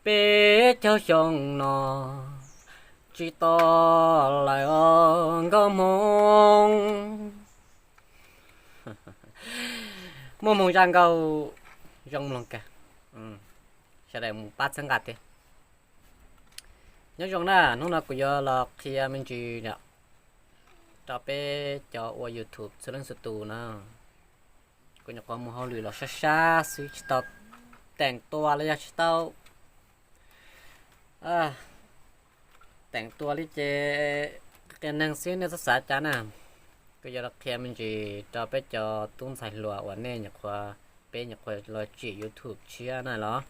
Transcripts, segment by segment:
Peb caug xyoo no tsis tos lawm os nkauj Hmoob. Muaj hmoo zaj nkauj zoo mloog kawg. Sawv daws mus pab txhawb nqa thiab. Nyob zoo na, hnub no kuv yuav los qhia me ntsis rau peb cov ua YouTube txhua leej txhua tus na. Kuv nyuam qhuav mus hauj lwm los sab sab xwb tsis tau teem tua los yog tsis tau teem tua li ces qhia neeg xwb nej txhob xav cas na. Kuv yuav los qhia me ntsis rau peb cov tub ntxhais hluas uas nej nyuam qhuav, peb nyuam qhuav los tsim YouTube tshiab na los.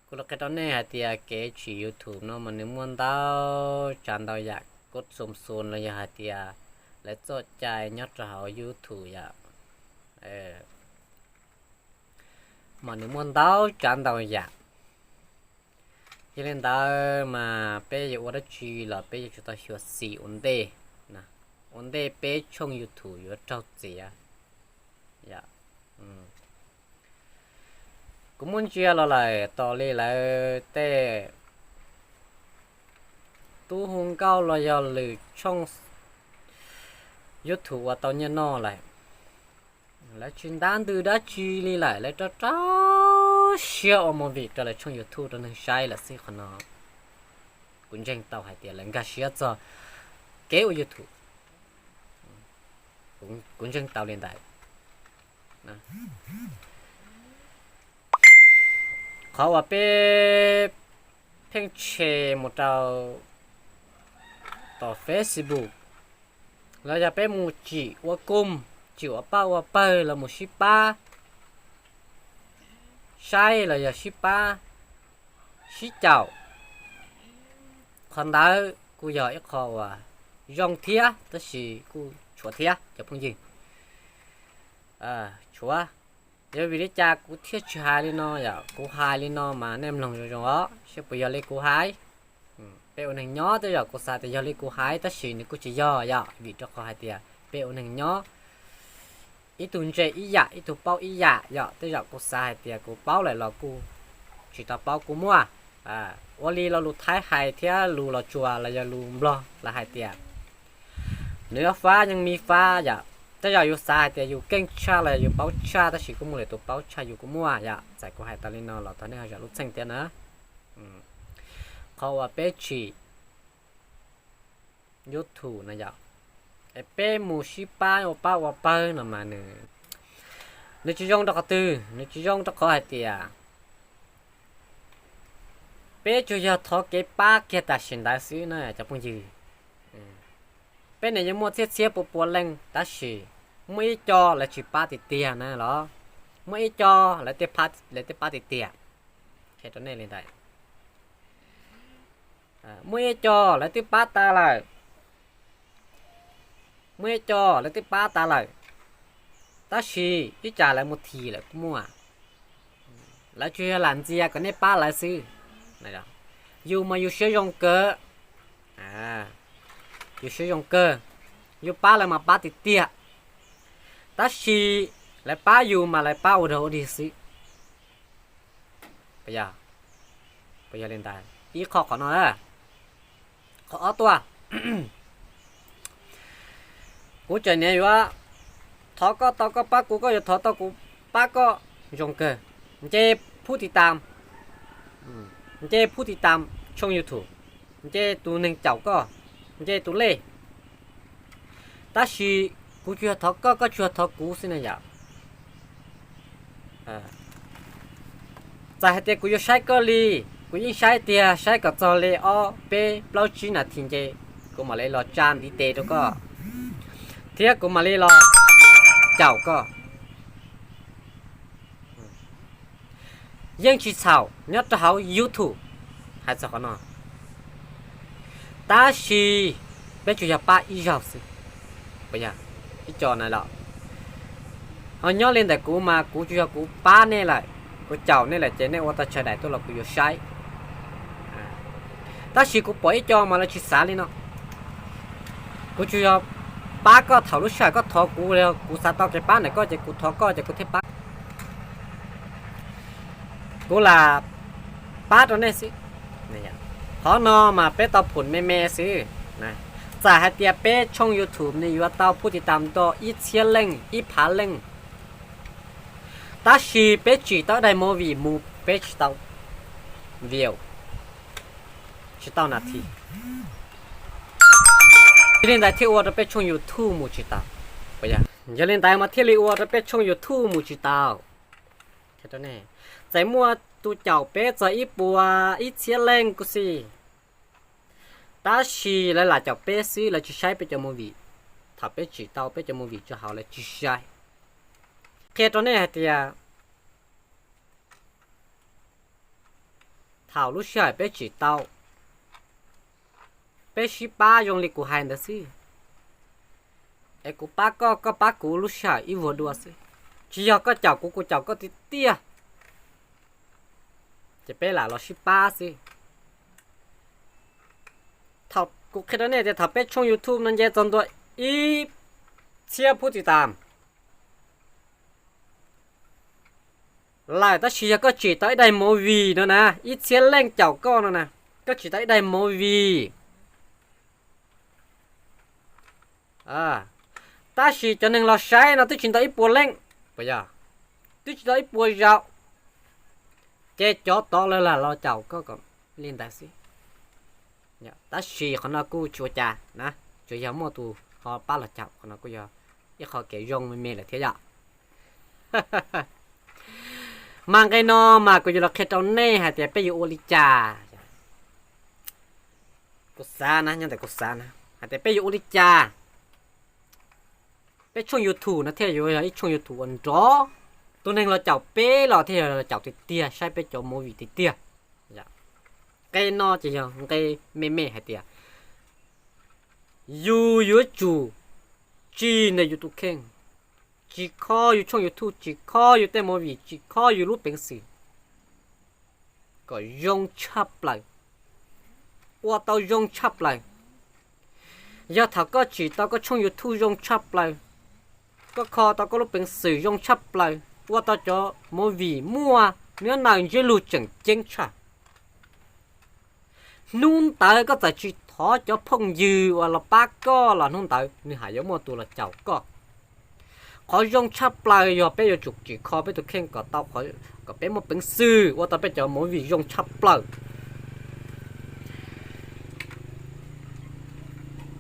Kuv los qhia rau nej hais tias kev tsim YouTube no mas nws muaj ntau tsav ntau yam, kuj xum xum los yog hais tias lawv txoj cai nyob rau hauv YouTube yom. Mas nws muaj ntau tsav ntau yam. Yog li ntawd mas peb yuav ua dab tsi los peb yuav tsum tau xyuam xim ua ntej, ua ntej peb tshooj YouTube yuav raug txiav. Kuv muab ntsia los lawm tos li lawv tej tub hu nkauj los yog lwm tshooj YouTube uas tau nyiaj noj lawm, lawv tsis ntab ntws dab tsi li lawm, lawv rau rau siab ua movie rau lawv tshooj YouTube rau neeg saib lawm xwb. Qhov no kuv ntseeg tau hais tias lawv nkag siab txog kev ua YouTube. Kuv ntseeg tau li ntawd. Qhov uas peb pheej tshem mus rau tom Facebook los yog peb mus tsim ua koom, tsim ua pab ua pawg los mus sib pab saib los yog sib pab sib caum, qhov ntawd kuj yog ib qho uas zoo thiab tab sis kuj tshuav thiab cov phooj ywg, tshuav. Yog vim li cas kuv thiaj tsis hais li no yom? Kuv hais li no mas nej mloog zoo zoo os, seb puas yog li kuv hais. Peb ua neeg nyob tej zaum kuv xav tias yog li kuv hais tab sis nws kuj tsis yog yom, vim rau qhov hais tias peb ua neeg nyob ib tug ntse ib yam, ib tug paub ib yam yom. Tej zaum kuv xav hais tias kuv paub lawm los kuj tsis tau paub kuj muaj. Ua li lo lus Thaib hais thiab lus Los Tsuas los yog lus Nplog lawv hais tias nws fab yeej mi fab yom. Tej zaum yus xav hais tias yus keej tshaj los yog yus paub tshaj tab sis kuj muaj lwm tus paub tshaj yus kuj muaj yom. Txawm kuv hais tau li no los thov nej ho zam lub txim thiab na. Qhov uas peb tsim YouTube no yom, es peb mus sib pab ua pab ua pawg no mas nws, nws tsis zoo rau qhov twg? Nws tsis zoo rau qhov hais tias peb tsuas yog thov kev pab kiag tam sim ntawd xwb na cov phooj ywg. Peb nim yeej muaj txhiab txhiab pua pua leej tab sis muaj ib co lawv tsis pab tiag tiag na los, muaj ib co lawv tej pab tiag tiag. Qhia rau nej li ntawd. Muaj ib co lawv twb pab tas lawm, muaj ib co lawv twb pab tas lawm, tab sis ib tsam lawv mus thim lawm kuj muaj. Lawv tsuas yog lam ntxias kom nej pab lawv xwb. Yus mas yus siab zoo kawg, yus siab zoo kawg, yus pab lawv mas pab tiag tiag, tab sis lawv pab yus mas lawv pab ua dog ua dig xwb. Puas yog li ntawd? Ib qho qhov no na. Qhov ob tuaj, kuv tseem niaj yuav thov koj tau koj pab kuv, koj yuav thov tau kuv pab koj, zoo kawg. Nce phub tiv tam, nce phub tiv tam tshooj YouTube, nce tus neeg caum koj, nce tus lej. Tab sis kuv tsuas yog thov koj, koj tsuas yog thov kuv xwb na yom. Txawm hais tias kuv yuav saib koj li, kuv yeej saib tiag, saib kom txog li ob peb plaub tsib nas this nce, kuv mam li los tsa ntiv tes rau koj, thiab kuv mam li los caum koj. Yeej tsis txhaum nyob rau hauv YouTube hais txog qhov no. Tab sis peb tsuas yog pab ib zaug xwb, ib co na los. Ho nyob li ntawm kuv mas kuv tsuas yog kuv pab nej lawm, kuv caum nej lawm ces nej ua tau chaw daim tuaj los kuv yuav saib. Tab sis kuv pom ib co mas lawv tsis xav li no. Kuv tsuas yog pab koj thaum lub sij hawm koj thov kuv, kuv xav tau kev pab ntawm koj ces kuv thov koj ces kuv thiaj pab. Kuv lam pab rau nej xwb. Qhov no mas peb tau phum me me xwb. Txawm hais tias peb tshooj YouTube nws yuav tau phub tiv tam nto ib txhiab leej ib phav leej, tab sis peb tsim tau ib daim movie mus peb tsis tau view, tsis tau nas this. Yog li ntawd thiaj ua rau peb tshooj YouTube mus tsis tau. Yog li ntawd mas thiaj li ua rau peb tshooj YouTube mus tsis tau. Txawm muaj tus caum peb txog ib puas ib txhiab leej kuj xij, tab sis lawv lam caum peb xwb, lawv tsis saib peb cov movie. Thaum peb tsim tau peb cov movie tso hauv lawv tsis saib. Qhia rau nej hais tias thaum lub sij hawm peb tsim tau, peb sib pab zoo li kuv hais ntawd xwb. Es kuv pab koj, koj pab kuv lub sij hawm ib vuag dua xwb, tsis yog koj caum kuv, kuv caum koj tiag tiag. Ces peb lam los sib pab xwb. Thaum kuv qhia rau nej tias thaum peb tshooj YouTube no nce txog ntua ib txhiab phub tiv tam lawm, tab sis yog koj tsim tau ib daim movie no na, ib txhiab leej caum koj no na, koj tsim tau ib daim movie, tab sis cov neeg los saib no twb tsis tau ib puas leej, puas yog? Twb tsis tau ib puas zaus, ces cov tod lawv lam los caum koj kom li ntawd xwb. Tab sis qhov no kuj tsis ua cas na, tsuas yog muaj tus ho pab los caum, qhov no kuj yog ib qho kev zoo me me lawm thiab yom. Mas nqe no mas kuv yuav los qhia rau nej hais tias peb yuav ua li cas. Kuv xav na, nyob ntawm kuv xav na, hais tias peb yuav ua li cas peb tshooj YouTube no thiaj yuav yog ib tshooj YouTube uas nrov, tus neeg los caum peb los thiaj yog los caum tiag tiag, saib peb cov movie tiag tiag. Nqe no ces yog nqe me me hais tias yus yuav tsum tsim ntawm yus tus kheej, tsim kho yus tshooj YouTube, tsim kho yus tej movie, tsim kho yus lub peev xwm kom zoo tshaj plaws, ua tau zoo tshaj plaws. Yog thaum koj tsim tau koj tshooj YouTube zoo tshaj plaws, koj kho tau koj lub peev xwm zoo tshaj plaws, ua tau cov movie muaj nyob nws ntsiab lus tseem ceeb tshaj, hnub ntawd koj txawm tsis thov cov phooj ywg uas los pab koj los hnub ntawd nws haj yuav muaj tus los caum koj. Qhov zoo tshaj plaws yog peb yuav tsum tsim kho peb tus kheej kom tau, kom peb muaj peev xwm ua tau peb cov movie zoo tshaj plaws,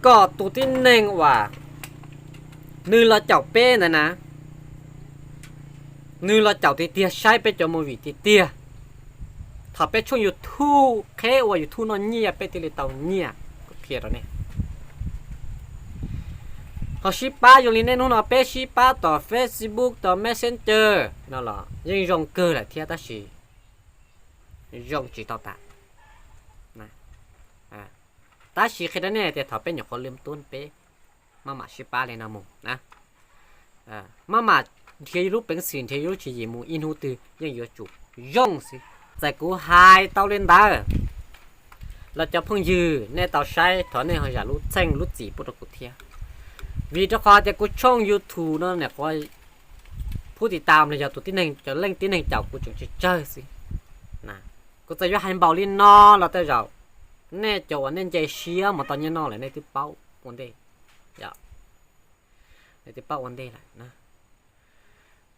kom tus tib neeg uas nws los caum peb ntawd na, nws los caum tiag tiag, saib peb cov movie tiag tiag. Thaum peb tshooj YouTube qheb ua YouTube noj nyiaj peb thiaj li tau nyiaj. Kuv qhia rau nej, ho sib pab zoo li nej hnub no peb sib pab tom Facebook, tom Messenger no los yeej zoo kawg lawm thiab, tab sis zoo tsis tau tas. Tab sis qhia rau nej tias thaum peb nyuam qhuav lwm tus peb maj mam sib pab li no mus na, maj mam nrhiav yus lub peev xwm, nrhiav yus lub tswv yim mus, ib hnub twg yeej yuav tsum zoo xwb. Txawm kuv hais tau li ntawd los cov phooj ywg nej tau saib thov nej ho zam lub txim pub rau kuv thiab, vim rau qhov tias kuv tshooj YouTube no nyuam qhuav phub tiv tam los yog tus tib neeg, cov leej tib neeg caum kuv tseem tsawg tsawg xwb. Kuv txawm yuav hais npaum li no los tej zaum nej cov uas nej nce siab mus tau nyiaj noj lawm nej twb paub ua ntej, nej twb paub ua ntej lawm.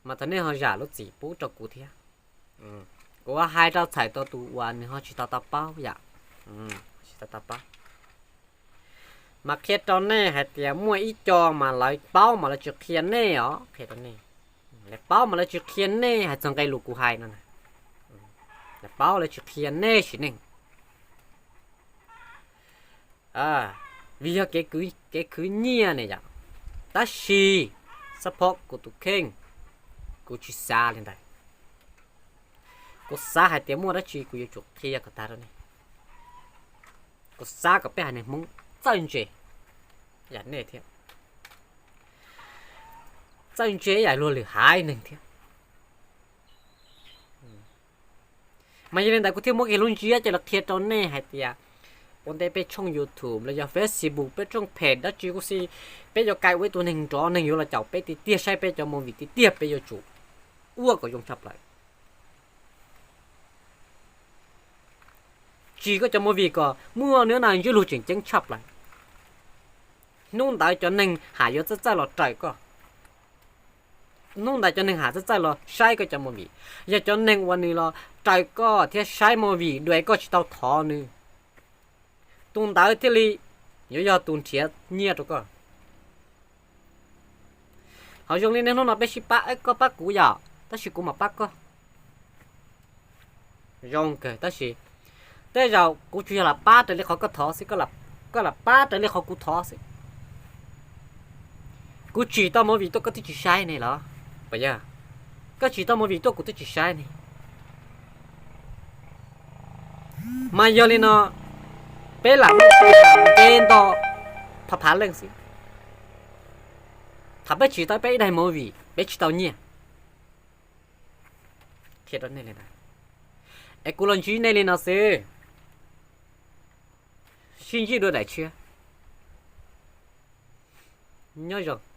Mas thov nej ho zam lub txim pub rau kuv thiab. Kuv hais rau txhais tau tus uas nws ho tsis tau tau paub yom, tsis tau tau paub. Mas qhia rau nej hais tias muaj ib co mas lawv paub mas lawv tsis qhia nej os, qhia rau nej, lawv paub mas lawv tsis qhia nej, hais txog nqe lus kuv hais no, lawv paub lawv tsis qhia nej sim neej. Vim yog kev khwv nyiaj ne yom, tab sis xab phob kuv tus kheej, kuv tsis xav li ntawd. Kuv xav hais tias muaj dab tsi kuv yuav tsum qhia kom tag rau nej. Kuv xav kom peb haiv neeg Hmoob txawj ntse yam nej thiab, txawj ntse yam luag lwm haiv neeg thiab. Mas yog li ntawd kuv thiaj muab kiag lub ntsiab coj los qhia rau nej hais tias ua ntej peb tshooj YouTube los yog Facebook, peb tshooj phem dab tsi kuj xij, peb yuav kaw ua ib tug neeg nrov, neeg yuav los caum peb tiag tiag, saib peb cov movie tiag tiag, peb yuav tsum ua kom zoo tshaj plaws. tsis koj cov movie kom muaj ntsis lub tseem ceeb tshaj plaws. Hnub ntawd cov neeg ham yuav txawj txawj los raws koj. Hnub ntawd cov neeg ham txawj txawj los saib koj cov movie. Yog cov neeg uas nws los raws koj thiab saib movie dua koj tsis tau thov nws, tus ntawd thiaj li yuav yog tus nrhiav nyiaj rau koj. Ho zoo li niaj hnub no peb sib pab, koj pab kuv yom, tab sis kuv mam pab koj. Zoo kawg, tab sis tej zaum kuv tsuas yog lam pab raws li qhov koj thov xwb, koj lam pab raws li qhov kuv thov xwb. Kuv tsim tau movie tuaj koj twb tsis saib ne los? Puas yog? Koj tsim tau movie tuaj kuv twb tsis saib ne. Mas yog li no, peb lam muaj npe nto phav phav leej xwb. Thaum peb tsim tau peb ib daim movie peb tsis tau nyiaj. Es kuv los ntsib nej li no xwb, sib ntsib dua daim tshiab. Nyob zoo.